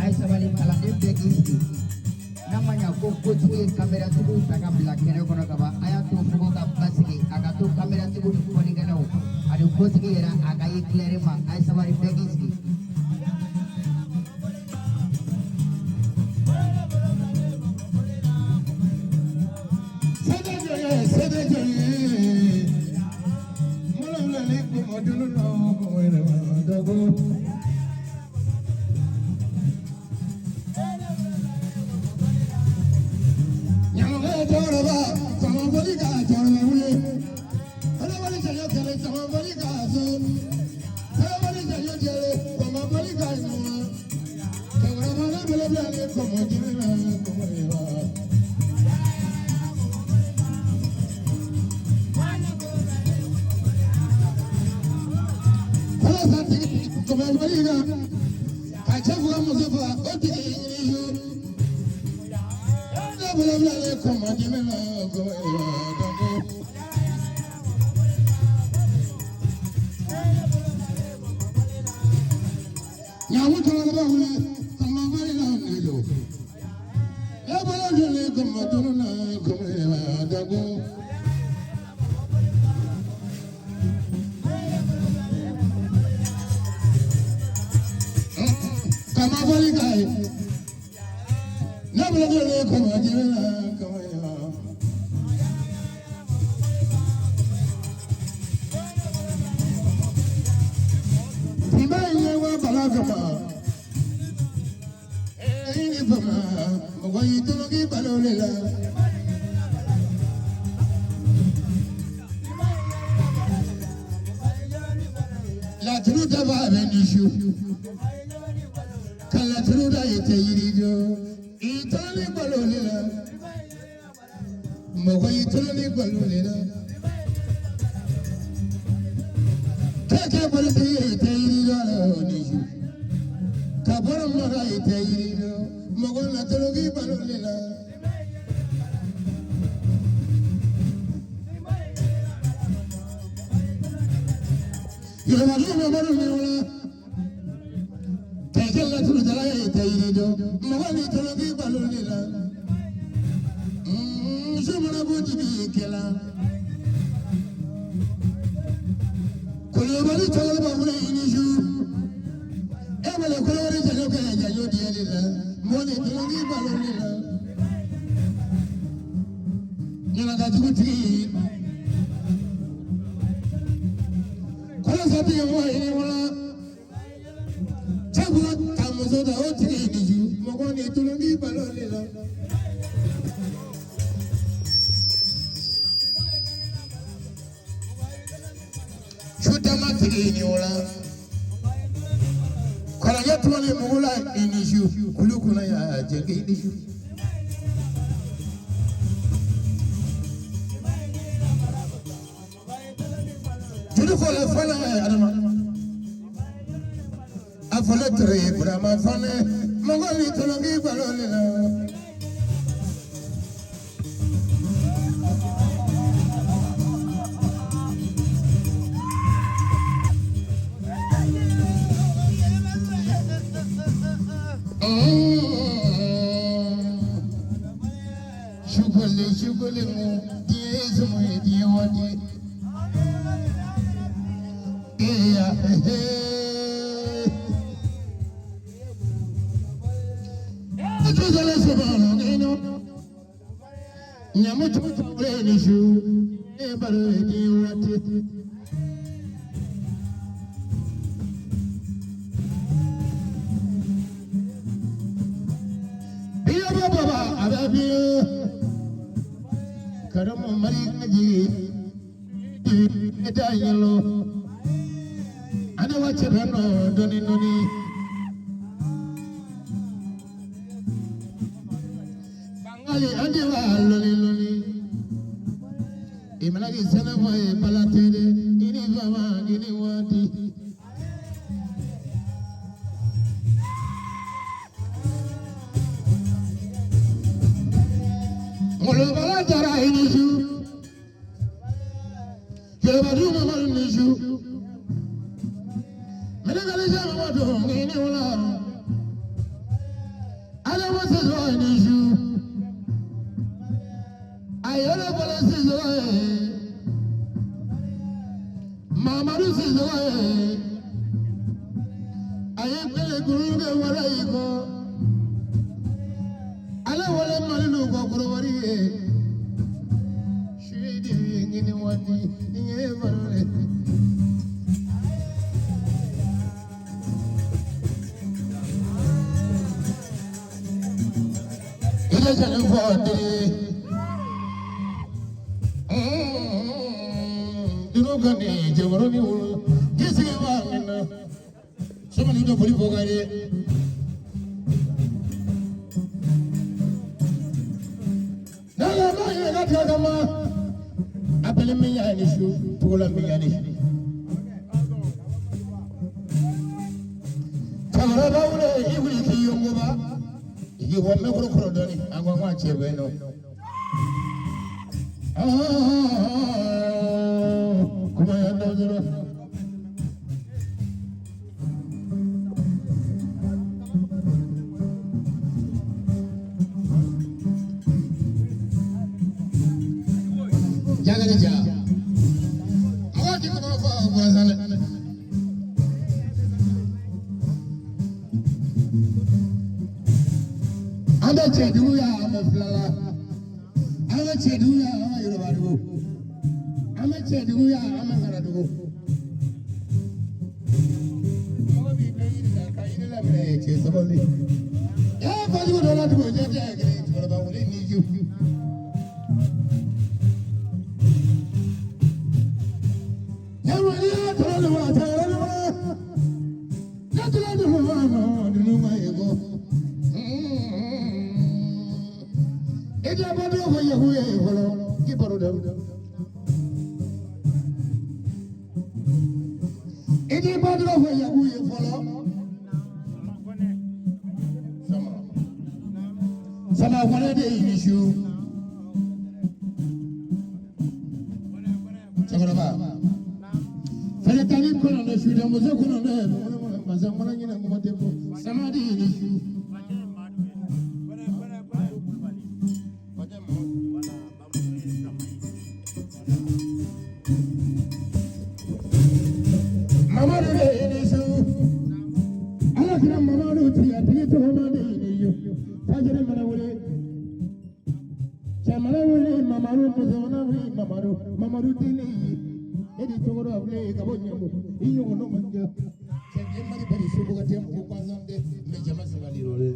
A ye sabali, kalanden bɛɛ k'i sigi. N'a ma ɲa ko kotigi ye kameratigiw ta ka bila kɛnɛ kɔnɔ ka ban, a y'a to fogo ka basigi, a ka to kameratigiw ni fɔlikɛlaw ani kotigi yɛrɛ a ka ye clairement. A ye sabali, bɛɛ k'i sigi. Bangali andi wa loni loni. Imanagi sene moy balatere. i ni waati. Ngolobala jara i ni su. Jɛlɛbaju mamadu ni su. Mɛnɛkalisa mamadu i ni wula. Adama siso i ni su. Ayɔlɛ bɔlɛ siso ye. Mamadu siso ye. A ye kele kuru kɛ wara i kɔ. Ale wale malilu kɔ korowari ye. Sidi ngini wati ye barole. Ide jani fɔ de. Dunu kani jɛkɔrɔ ni wolo. K'i sigi wa min na. Sɔmani dɔ foli fɔ ka ye. N'ala ma ɲinɛ ka tigɛ ka ma. Appelé min y'a ni su, togola min y'a ni su. Cɛkɔrɔba wele i wuli k'i yongoba. I k'i bɔ mɛkɔrɔ kɔrɔ dɔɔni, an ko an k'a cɛ bɛ yen nɔ. Kuma y'an dɔw dɔrɔn. Jagare ja. Mɔgɔ ti mɔgɔ fɔ gansan dɛ. An bɛ cɛdugu yan, an bɛ fila la. An bɛ cɛdugu yan, an bɛ Yorubadugu. An bɛ cɛdugu yan, an bɛ Ngaradugu. Mɔgɔ b'i bɛ yiri la ka yiri laminɛ cɛ sabali. Ee kojugu dɔ la tugu jɛ tɛ kelen cɛkɔrɔba wuli ni ju. Yàrá yà tọrọ ni wa tọrọ ni wa. Ne tọrọ ni wa nọ nínú ma yẹ kọ. Ìjà bá dọ̀ fọ yẹ̀kú yẹ fọlọ́ kí baro dẹ̀. Ìjà bá dọ̀ fọ yẹ̀kú yẹ fọlọ́. Sama. Sama kɔnɛ de y'i ni su. Cɛkɔrɔba. Fɛlɛtani kɔnɔ su dɛ muso kɔnɔ dɛ masa mana ɲinɛ kuma tɛ fɔ. Sama de y'i ni su. Mamadu de y'i ni su. Ala kira Mamadu ti a tigi tɔgɔ ma de y'i ni su. Fajiri mana wuli. Cɛ mana wuli Mamadu muso mana wuli Mamadu Mamadu den ne ye. E de tɔgɔ dɔ filɛ ka bɔ ɲamu i ɲɔgɔnna man ca. Cɛ den mali bari soboga tɛ mɔgɔ gansan tɛ mɛ jama sabali rɔ dɛ.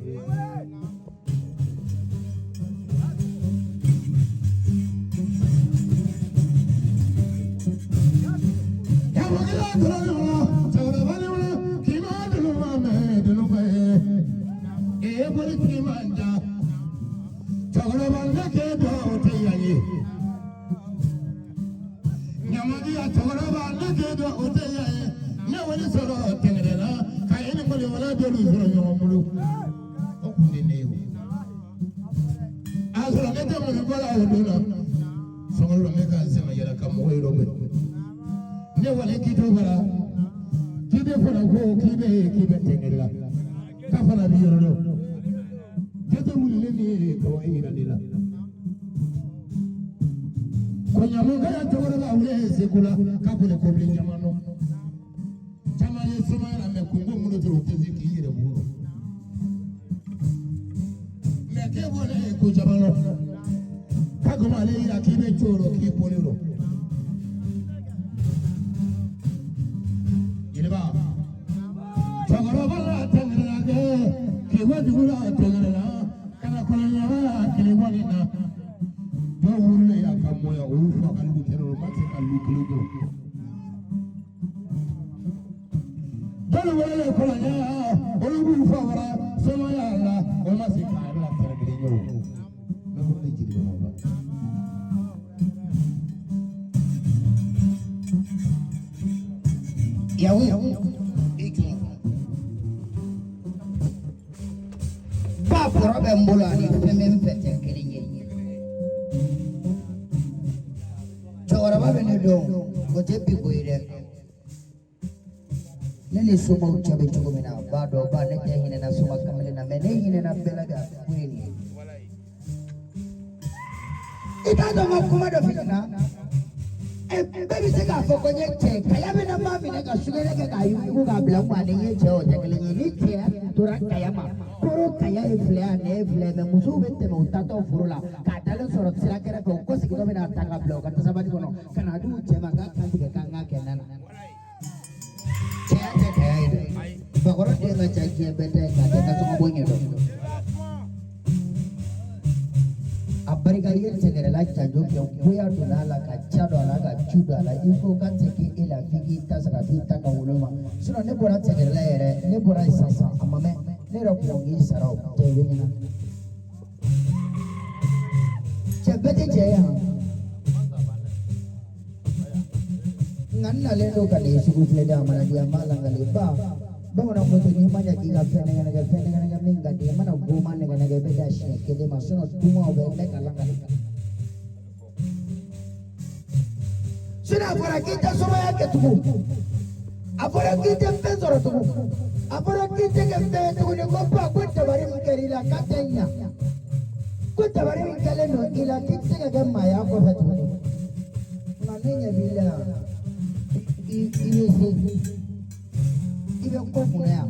Yabɔkɛla tɔrɔ ni wolo cɛkɔrɔba ni wolo k'i ma dunu ma mɛ dunu ba ye. Ee politiki man ca. Cɛkɔrɔba ne k'e dɔn o tɛ yan ye. Ɲamadiya cɛkɔrɔba ne k'e dɔn o tɛ yan ye. Ne wali sɔrɔ tɛngɛrɛ la ka e ni kɔni wala dɔlu sɔrɔ ɲɔgɔn bolo. O kun tɛ ne ye o. A sɔrɔ ne tɛ mɔgɔ bɔ la o don na. Sɔngɔ la ne ka n sɛmɛ yɛlɛ ka mɔgɔ yɔrɔ bɛ. Ne wali k'i to fara k'i bɛ fana ko k'i bɛ k'i bɛ tɛngɛrɛ la. K'a fana b'i yɔrɔ dɔn. Jate wulilen ni ye ka wa yira ne la. Ko ɲamɔgɔya cɛkɔrɔba wuli segu la k'a bolo ko bilen ɲama nɔ. Caman ye sumaya la mɛ kungo minnu tora o tɛ se k'i yɛrɛ bolo. Mɛ k'e bɔlen ye ko caman lɔ. K'a komi ale yira k'i bɛ co rɔ k'i bɔlen rɔ. Jeliba cɛkɔrɔba la tɛngɛrɛ la kɛ k'i bɔ dugu la tɛngɛrɛ la ka na kɔnɔɲama kile bɔ nin na. Dɔw wulilen y'a ka mɔya o y'u fa ka lu kɛnɛ o ma se ka lu kelen jɔ. Dɔw wololen kɔlɔnya olu b'u fa wara somaya la o ma se k'a yɛrɛ la tɛrɛ kelen ye o. Mɛ ko ne jeliba ma ban. Yahu i jɔ. Ba kɔrɔ bɛ n bolo ani fɛn bɛ n fɛ tɛ kelen ye. Cɛkɔrɔba bɛ ne dɔn, o tɛ bi ko ye dɛ. Ne ni somaw cɛ bɛ cogo min na, a b'a dɔn ba ne tɛ hinɛna soma kamalen na, mɛ ne hinɛna bɛɛ la de a kun ye nin ye. I t'a dɔn n ka kuma dɔ f'i ɲɛna. Bɛɛ bɛ se k'a fɔ ko n ye cɛ ye. Kaya bɛ na maa minɛ ka sugunɛ kɛ k'a yuguyugu k'a bila n kun, ani n ye cɛ o tɛ kelen ye. Ni cɛya tora kaya ma, koro kaya ye filɛ a nɛ ye filɛ, mɛ musow bɛ tɛmɛ u taatɔ foro la k'a dalen sɔrɔ sira kɛrɛfɛ, u kɔsigitɔ bɛ n'a ta k'a bila u ka tasabali kɔnɔ ka n'a di u cɛ ma k'a kan tigɛ k'an k'a kɛ na na. Cɛya tɛ kaya ye dɛ. Bakɔrɔ den ka ca diɲɛ bɛɛ ta ye k'a tɛ nasɔngɔ bɔ ɲɛ dɔn. A barika i ye sɛgɛrɛla janjo kɛ, goya donna a la, ka ca don a la, ka cu don a la, i ko k'a tɛ k'e la f'i k'i ta sara, f'i ta ka wolo ma. Sinon ne bɔra sɛgɛrɛla yɛrɛ, ne bɔra yen sisan a ma mɛn, ne yɛrɛ kun ko k'i sara o cɛ i bɛ ɲɛna. Cɛ bɛɛ tɛ cɛ ye yan. Nka n nalen don ka nin sugu filɛ dɛ, a mana diya n b'a lakale ba. Bamananw ko ten, n'i ma ɲɛ k'i ka fɛn nɛgɛ fɛn nɛgɛ min ka di i mana goma nɛgɛ nɛgɛ i bɛ dan siɲɛ kelen ma, sinon dumanw bɛ bɛɛ ka lakale. Sinon a fɔra k'i tɛ somaya kɛ tugun, a fɔra k'i tɛ fɛn sɔrɔ tugun, a fɔra k'i tɛ kɛ fɛn ye tuguni, ko ba ko dabari min kɛra i la k'a tɛ ɲa, ko dabari min kɛlen don i la k'i tɛ se ka kɛ maaya kɔfɛ tuguni. Nka ne ɲɛ b'i la yan, i bɛ se, i bɛ ko kunna yan.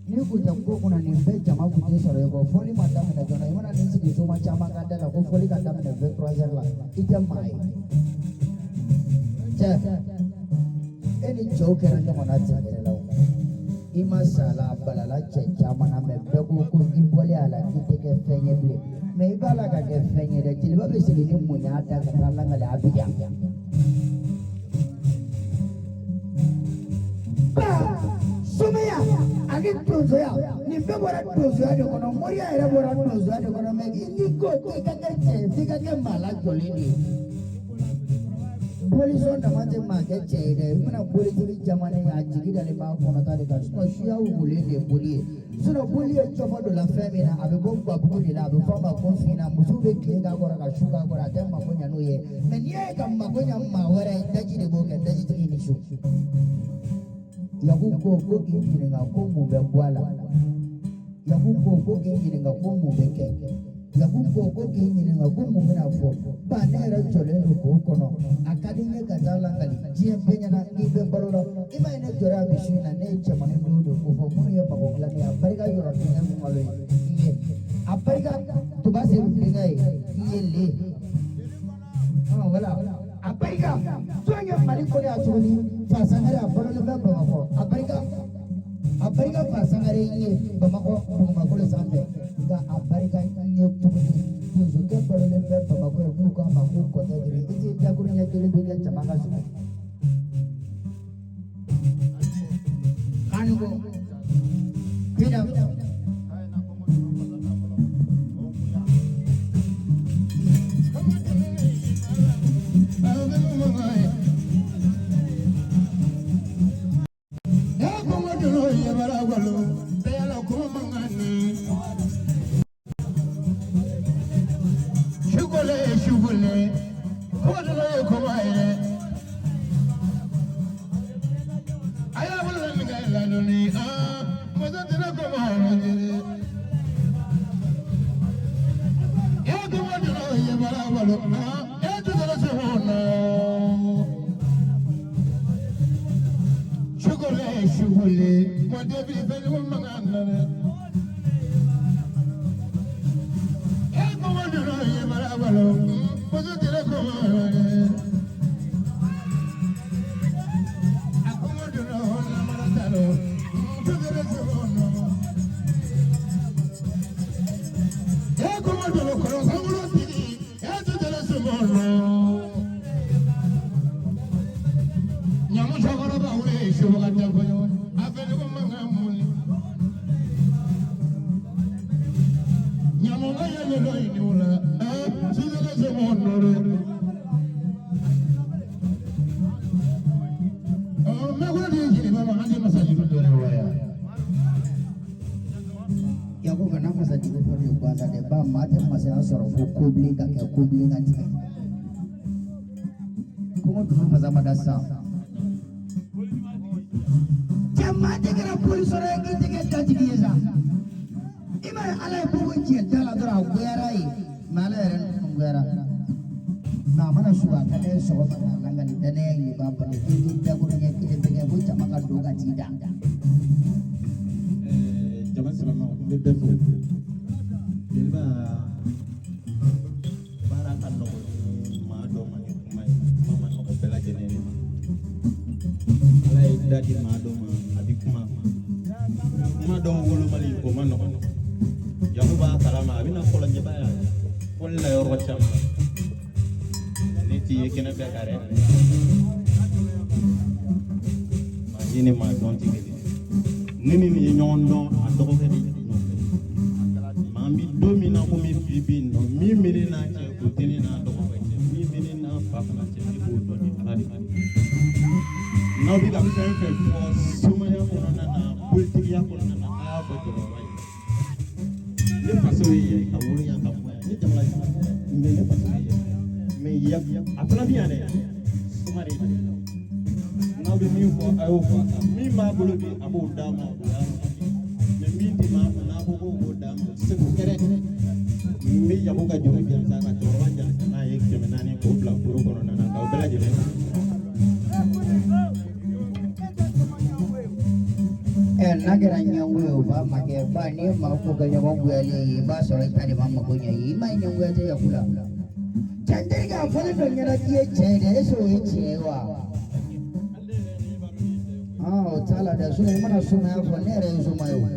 N'i kun tɛ ko kunna, nin bɛɛ jama kun tɛ sɔrɔ i kɔ. Fɔli ma daminɛ joona, i mana nin sigi soma caman ka da la ko fɔli ka daminɛ 23 heures la, i tɛ maa ye. Cɛ, e ni cɛw kɛra ɲɔgɔn na cɛkɛrɛ la o, i ma sa la, a balala cɛ caman na, mɛ bɛɛ ko ko i bɔlen a la k'i tɛ kɛ fɛn ye bilen, mɛ i b'a la ka kɛ fɛn ye dɛ. Jeliba bɛ segin ni mun y'a da ka taa lakale Abijan. Ba somaya ani donsoya, nin bɛɛ bɔra donsoya de kɔnɔ, moriya yɛrɛ bɔra donsoya de kɔnɔ, mɛ n'i ko k'i ka kɛ cɛ ye, f'i ka kɛ maa lajɔlen de ye. Bolisɔn dama tɛ maa kɛ cɛ ye dɛ, i mana bolitigi jamana ye, a jigi dalen b'a kɔnɔta de kan, sinon suya wugulen de ye boli ye. Sinon boli ye cɔfɔ dɔ la fɛn min na, a bɛ bɔ gabugu de la, a bɛ fɔ a ma ko finna. Musow bɛ tile k'a kɔrɔ ka su k'a kɔrɔ, a tɛ mako ɲa n'o ye, mɛ n'i y'a ye ka mako ɲa maa wɛrɛ ye, daji de b'o kɛ, dajitigi ni su. Yaku ko ko k'i ɲininka ko mun bɛ bɔ a la. Yaku ko ko k'i ɲininka ko mun bɛ kɛ. Yaku ko ko k'i ɲininka ko mun bɛna fɔ. Ba ne yɛrɛ jɔlen don k'o kɔnɔ. A ka di n ye ka taa lakali diɲɛ bɛɛ ɲɛna k'i bɛ balo la. I m'a ye ne jɔra yan bi su in na, ne ye cɛmannin dɔw de ko fɔ minnu ye mago dilan ne ye. A barika yɔrɔ denkɛ Sumalo ye n ye. A barika Tuba Sedu denkɛ ye n ye le. Voilà. A barika jɔn ye Mali kɔnɔ yan tuguni, Fa Sangare a balolen bɛ Bamakɔ. A barika Fa Sangare n ye Bamakɔ dugumakolo sanfɛ, nka a barika n ye tuguni donsokɛ balolen bɛ Bamakɔ yen n'u k'a ma ko Kɔtɛ Jiri. I t'i dakuruɲɛ kelen bɛ kɛ jama ka sugu. Kanuko Bida. Ba maa tɛ masaya sɔrɔ fo kobilen ka kɛ, kobilen ka tigɛ. Kɔngɔ dusu fasa ma da sisan. Cɛ, maa tɛ kɛra boli sɔrɔ ye k'i tɛ kɛ datigi ye sa. I m'a ye, Ala ye bugu jɛ da la dɔrɔn, a goyara ye. Mɛ Ala yɛrɛ goyara. Mɛ a mana su, a ka ne sɔgɔma k'a langali, danaya in de b'a balo. K'i k'i dakuru ɲɛ kelen bɛ kɛ ko jama ka don ka t'i da. Jama silamaw, n bɛ bɛɛ fo. Jeliba, baara ka nɔgɔ ni maa dɔ ma ni kuma ye, kuma ma nɔgɔ bɛɛ lajɛlen de ma. Ala ye da di maa dɔ ma, a bɛ kuma. Kuma dɔw wolomali, o ma nɔgɔ. Yaku b'a kalama, a bɛna kɔlɔnjɛba yan fɔli la yɔrɔ caman. Ne t'i ye kɛnɛ bɛɛ kan dɛ. Maa ye ni maa dɔn tɛ kelen ye. Ne ni nin ye ɲɔgɔn dɔn a dɔgɔkɛ de nɔfɛ. Maa n bɛ don min na komi bi bi in nɔ, min bɛ ne n'a cɛ, o tɛ ne n'a dɔgɔkɛ cɛ. Min bɛ ne n'a fa fana cɛ, ne b'o dɔn ni Ala de ye. N'aw bɛ ka fɛn fɛn fɔ somaya kɔnɔna na, politikiya kɔnɔna na, a y'a fɔ cɛkɔrɔba ye. Ne faso ye yan, ka wolo yan, ka mɔ yan. Ne jamana mɛ, ne faso ye yan. Mɛ yan, a fana bɛ yan dɛ, soma de don. N'aw bɛ min fɔ, a y'o fɔ a kan. Min b'a bolo bi, a b'o d'a ma, o y'a mɛ. Min tɛ maa kun, n'a ko k'o b'o d'a ma, o tɛ se k'o kɛ dɛ. N bɛ Yaku ka juru jansa, ka cɛkɔrɔba jansa n'a ye 400, k'o bila foro kɔnɔna na, k'aw bɛɛ lajɛlen fo. Ɛ, n'a kɛra ɲɛngo ye, o b'a ma kɛ. Ba, n'i ye maa ko kɛ ɲɔgɔn goyalen ye, i b'a sɔrɔ i ta de ma mako ɲɛ ye. I ma ye, ɲɛngoya tɛ Yaku la. Cɛ, n terikɛ, a fɔlen dɔ ɲɛna k'i ye cɛ ye dɛ, est-ce que o ye tiɲɛ ye wa? Aa, o t'a la dɛ. Sinɔn i mana sumaya fɔ, ne yɛrɛ ye suma ye o.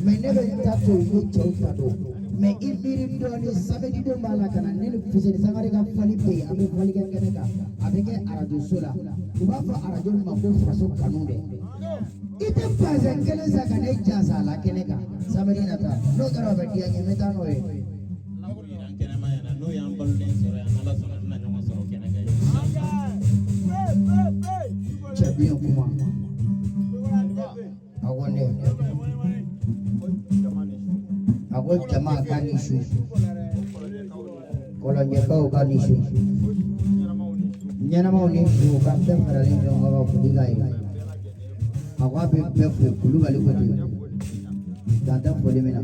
Mɛ ne bɛ n ta to yen ko cɛw ta don. Mɛ i miiri dɔɔnin, samedi don b'a la ka na, ne ni Fuseni Sangare ka fali bɛ yen, an bɛ fali kɛ kɛnɛ kan. A bɛ kɛ arajo so la. U b'a fɔ arajo min ma ko Faso Kanu dɛ. I tɛ bazɛn kelen san ka ne jansa a la kɛnɛ kan samedi nata. N'o kɛra, o bɛ diya n ye, n bɛ taa n'o ye. Ala k'o yira an kɛnɛma yan na, n'o y'an balolen sɔrɔ yan, n'Ala sɔnna, an bɛna ɲɔgɔn sɔrɔ kɛnɛ kan yen. Cɛ bi kuma a ko ne a ko jama ka ni su, kɔlɔnjɛbaw ka ni su, ɲɛnamaw ni su, ka bɛɛ faralen ɲɔgɔn kan ka foli k'a ye. A ko a bɛ bɛɛ fo. Kulubali ko ten, dan tɛ foli min na.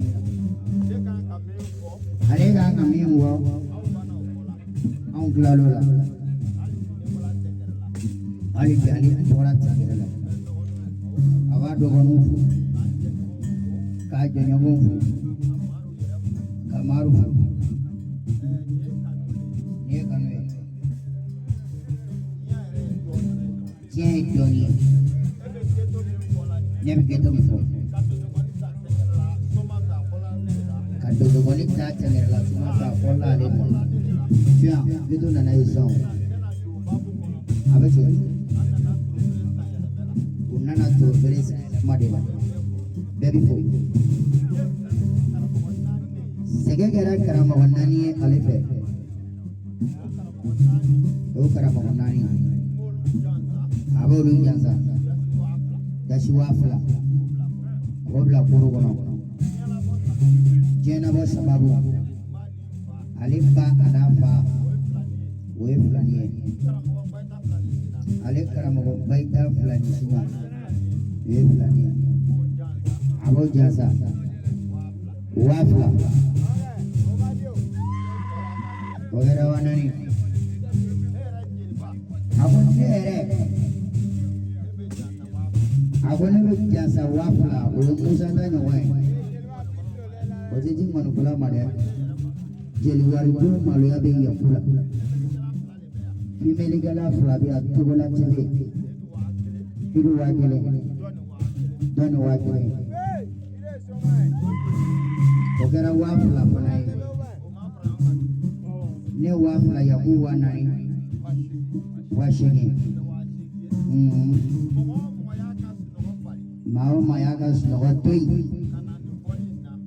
Ale kan ka min fɔ, anw tilal'o la. Hali bi ale bɔra tɛgɛrɛ la. A b'a dɔgɔninw fo, k'a jɔɲɔgɔnw fo, ka Maru fo. Nin ye kanu ye, tiɲɛ ye dɔɔnin ye. Ne bɛ ghetto min fɔ, ka dodokɔni ta tɛgɛrɛ la, suma fɛ a fɔlɔla ale ma. Tiɲɛ, ghetto nana yen sisan o. A bɛ ten, u nana torofere kuma de la. Bɛɛ bɛ fo. Sɛgɛ kɛra karamɔgɔ naani ye ale fɛ. O karamɔgɔ naani, a b'olu jansa dasi 2000, a b'o bila koro kɔnɔ. Diɲɛnabɔ sababu, ale ba a n'a fa, o ye filani ye. Ale karamɔgɔ Bayita filani suma, o ye filani ye. A b'o jansa 2000, o kɛra 4000. A ko ne yɛrɛ, a ko ne bɛ jansa 2000, o ye Musa ta ɲɔgɔn ye. O tɛ di ŋɔnifɔla ma dɛ. Jeli waridon maloya bɛ Yaku la. Fimelikɛla fila bɛ yan, Togola TV Idu 1000, dɔ ni 1000, o kɛra 2000 fana ye. Ne 2000, Yaku 4000, 8000. Maa o maa y'a ka sunɔgɔ to yen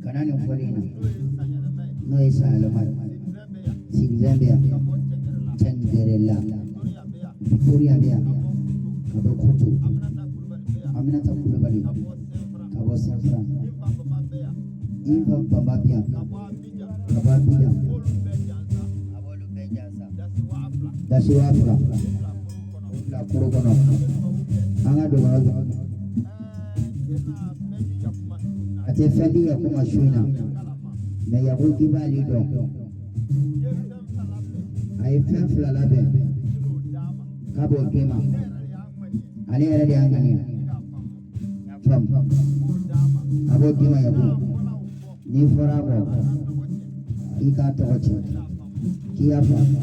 ka na nin fɔli in na, n'o ye sanyɛlɛma ye. Sigifɛn bɛ yan, Cɛngɛrɛla Victoria bɛ yan, ka bɔ Kutu, Aminata Kulubali ka bɔ Sɛnfran. Iva Bamba bi yan ka bɔ Abidjan, a b'olu bɛɛ jansa dasi 2000 o bila kuru kɔnɔ an ka don kɔnɔ. A tɛ fɛn di Yaku ma su in na, mɛ Yaku k'i b'ale dɔn. A ye fɛn fila labɛn k'a b'o d'e ma, ale yɛrɛ de y'a ŋaniya faamu, a b'o d'i ma. Yaku, n'i fɔra a kɔ i k'a tɔgɔ cɛ k'i y'a faamu,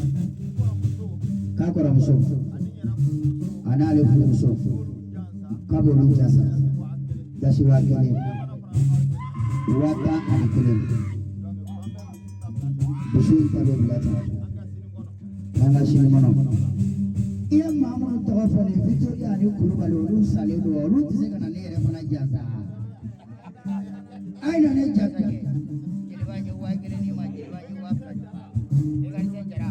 k'a kɔrɔmuso a n'ale furumuso k'a b'olu jasa dasi 1000, 11,000. Dusu in ta bɛ bila tan an ka sini kɔnɔ. I ye maa minnu tɔgɔ fɔ nin, Victoria ani Kulubali, olu salen don, olu tɛ se ka na ne yɛrɛ fana jansa. A ye na ne jaabi kɛ. Jeliba ye 1000 d'i ma, jeliba ye 2000 di ma. Mécanicien Jara,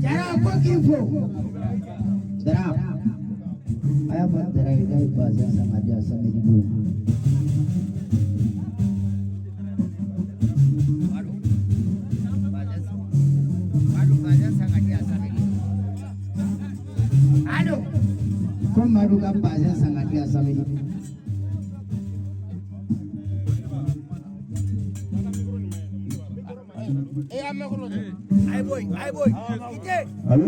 Jara ko k'i fo. Jara, a y'a fɔ Jara ye k'a ye bazɛn san ka di yan samedi don. Ko Madu ka bazɛn san ka di yan samedi. Alo.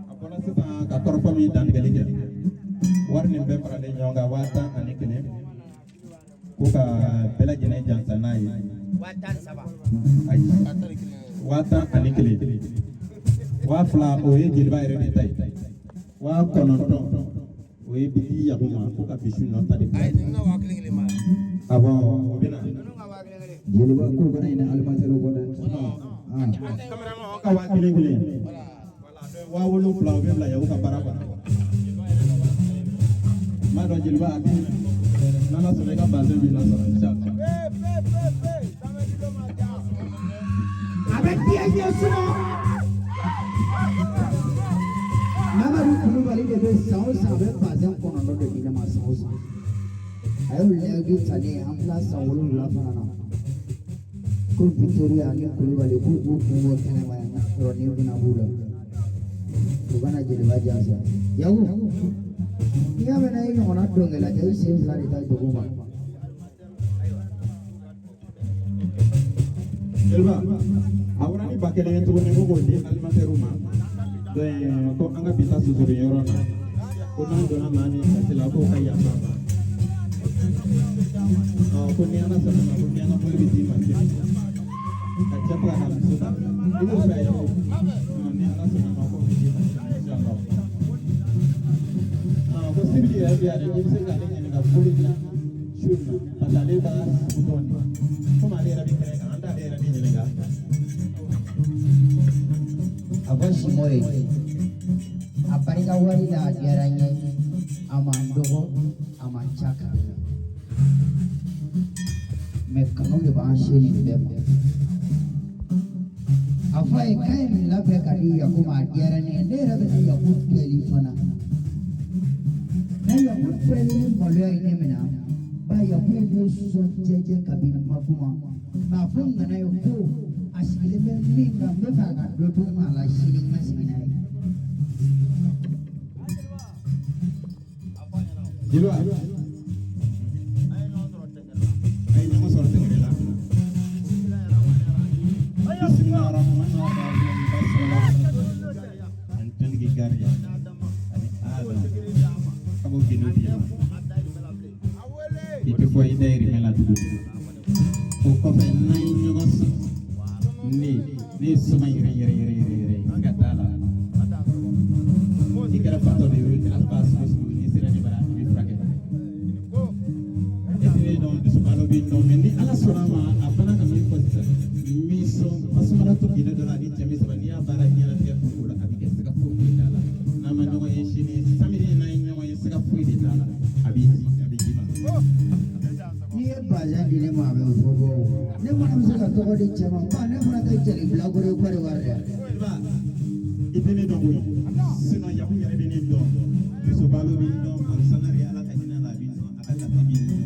A bɔra sisan ka kɔrɔfɔ min dantigɛli kɛ, wari nin bɛɛ faralen ɲɔgɔn kan 11,000, ko ka bɛɛ lajɛlen jansa n'a ye. 13,000. Ayi, 11,000. 2000 o ye jeliba yɛrɛ de ta ye, 9000 o ye bi di Yaku ma ko ka bisu nɔ ta de bila. Awɔ, o bɛ na. Jeliba ko kana ɲinɛ alimentaire kɔ dɛ. Ah. Cameraman ka 1000 kelen, 7000 o bɛ bila Yaku ka baara kɔnɔ. N b'a dɔn jeliba a bɛ n'Ala sɔnna i ka bazɛn b'i lasɔrɔ inshallah. A bɛ diɲɛ ɲɛ sɔrɔ. Mamadu Kulubali de bɛ san o san a bɛ bazɛn 9 de di ne ma san o san. A y'o layidu ta ne ye an fila san 7 fana na. Ko Victoria ani Kulubali k'u k'u kun bɔ kɛnɛma yan n'a sɔrɔ ni fana b'u la. U kana jeliba jansa. Yaku, n'i y'a mɛn i ɲɔgɔnna dɔnkɛla tɛ, i sen fila de ta dugu ma. Jeliba, a bɔra ni 1000 ye tuguni ko k'o di alimentaire ma. Donc ko an ka bi ta susuru yɔrɔ la, ko n'an donna maa min gasi la k'o ka yafa an ma. Ɔ ko ni Ala sɔnna ma ko miyanka boli bɛ d'i ma sini ka cɛ faga ka muso ta, i b'o fɛ Yaku? Ni Ala sɔnna ma k'o bɛ d'i ma sini inshallah. Ko sibiri yɛrɛ bɛ yan dɛ, k'i bɛ se k'ale ɲininka boli na su in na parce que ale b'a sugu dɔn de, komi ale yɛrɛ bɛ kɛnɛ kan, an t'ale yɛrɛ de ɲininka. A fɔ Simɔ ye a barika wari la, a diyara n ye, a ma n dɔgɔ, a ma n ca kan, mɛ kanu de b'an se nin bɛɛ ma. A fɔ a ye k'a ye nin labɛn ka di Yaku ma, a diyara ne ye, ne yɛrɛ bɛ ne Yaku deli fana. Ne Yaku deli ni maloya ye ne minɛ ba, Yaku ye ne sɔn jɛjɛ kabini ma kuma mɛ a fɔ n ŋana ye ko a sigilen bɛ min kan, n bɛ fɛ a ka dɔ dun a la sini n ka sigi n'a ye. Jeliba, a ye ɲɔgɔn sɔrɔ tɛgɛrɛ la. Bisimilahi rahmani rahim. Basmala ani tontigi gariya ani Adam a b'o gindo d'i ma, i tɛ fɔ i dayirimɛ la tuguni. O kɔfɛ n'an ye ɲɔgɔn sɔrɔ, ne ye suma yɛrɛ yɛrɛ yɛrɛ yɛrɛ yɛrɛ siga t'a la. I kɛra fatɔ de ye, i kɛra ba sugu sugu, n'i sera ne bara i bɛ furakɛ. E tɛ ne dɔn, dusubalo bɛ dɔn, mɛ ni Ala sɔnna a ma, a fana ka min fɔ sisan, min sɔn basumala to gindo dɔ la ani cɛ min saba, n'i y'a baara diɲɛlatigɛ ko o la, a bɛ kɛ siga foyi foyi t'a la. N'an ma ɲɔgɔn ye sini samedi, n'an ye ɲɔgɔn ye, siga foyi de t'a la, a b'i di, a bɛ d'i ma. N'i ye bazɛn di ne ma, a bɛ fɔ bɔ o. Ne fana bɛ se ka tɔgɔ di cɛ ma ba, ne fana tɛ jeli bilakoro ye Côte d'Ivoire dɛ. Jeliba, i tɛ ne dɔn koyi, sinon Yaku yɛrɛ bɛ ne dɔn, Musobalo bɛ n dɔn, Madu Sangare Ala ka hinɛ la a bɛ n dɔn, a ka lati bɛ n dɔn.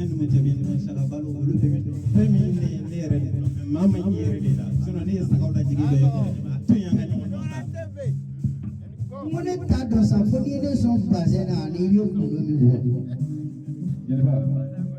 Ne numu cɛ bɛ dɔn, Saka Balo, olu bɛɛ bɛ dɔn. Fɛn min ne ye, ne yɛrɛ de dɔn, mais maa ma ɲi yɛrɛ de la, sinon ne ye sagaw lajigi dɔ ye kɛrɛfɛ. A to yen, an ka ɲɔgɔn dɔn sa. N ko ne t'a dɔn sa, fo n'i ye ne sɔn bazɛn na ani i bɛ kundo min fɔ. Jeliba.